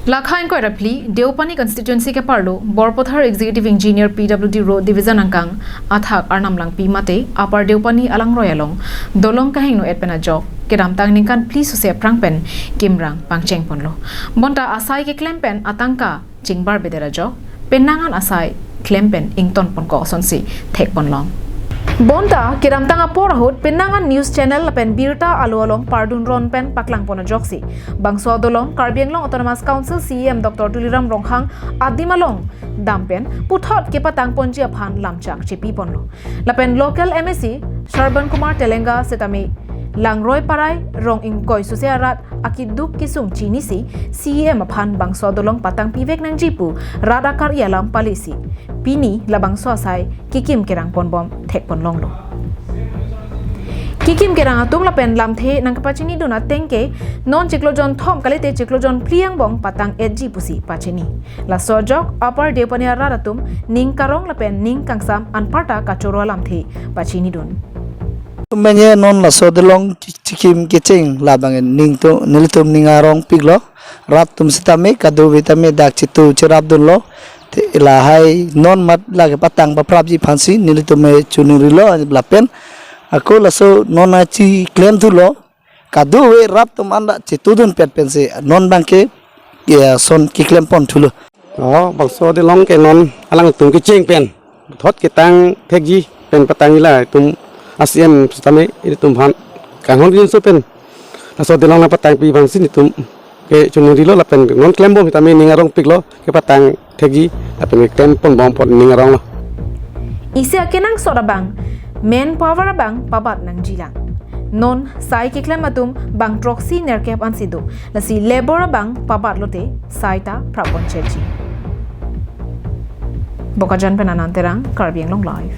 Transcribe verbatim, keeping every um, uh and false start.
Lakha ingkoi ra phli, Deopani constituency keparlo, Borpathar Executive Engineer P W D Road Division angkang, athak Arnam Langpi mate, Upper Deopani alangroi along, dolong kahingno et pen ajok, kedamtang ningkan phli suse aphrang pen, kimrang pangcheng ponlo. Bonta asai keklem pen atangka, chingbar beder ajok, penang an asai klem pen ington pon kok asonsi thek ponlong. Bonta kedamtang apor ahut penang an news channel lapen birta alo along pardun ron pen paklang pon ajoksi, bangso adolong Karbi Anglong Autonomous Council C E M Doctor Tuliram Ronghang adim along dam pen puthot kepatang ponji aphan lamchak chepi ponlo. Lapen local M A C Sarban Kumar Telenga setame Langroi Parai rong ingkoi suse arat akiduk kisung chinisi C E M aphan bangso adolong patang pivek nangji pu rat akar-i alam palisi pini labangso asai kikim kerang ponbom thek ponlonglo. Kikim kerang atum lapen lamthe nangkepachinidun ateng ke non chiklo jonthom kalite chiklo jonphli angbong patang etji pusi pachini. Laso ajok Upper Deopani arat atum ning karong lapen ning kangsam anparta kachoro alamthe pachinidun. Menye non laso adolong chikim kecheng labang ningtum nelitum ning arong piklo, rat atum setame kadokave tame dak chitu cherapdunlo. Te lahai non mat lake patang paprapji aphansi nelitum me chuningrilo lapen ako laso non achi klem thulo. Kadokave rat atum anda chitudun pet pensi non abangke ya son keklem pon thulo. Oh, bangso adolong ke non alangtum kecheng pen thot ketang thekji pen patang ila itum A C M setame itum aphan kanghon kinso pen laso adolong nangpatang pi abangsi nelitum ke chuningrilo lapen non klembom setame ning arong piklo kepatang thekji lapen klem ponbom apot ning aronglo. Isi akenangsot abang, manpower abang pabat nangjilang. Non sai keklem atum bang throksi nerkep ansi do. Lasi labor abang pabat lote sai ta prapon cheji. Bokajan pen Anand Terang, Karbi Anglong Live.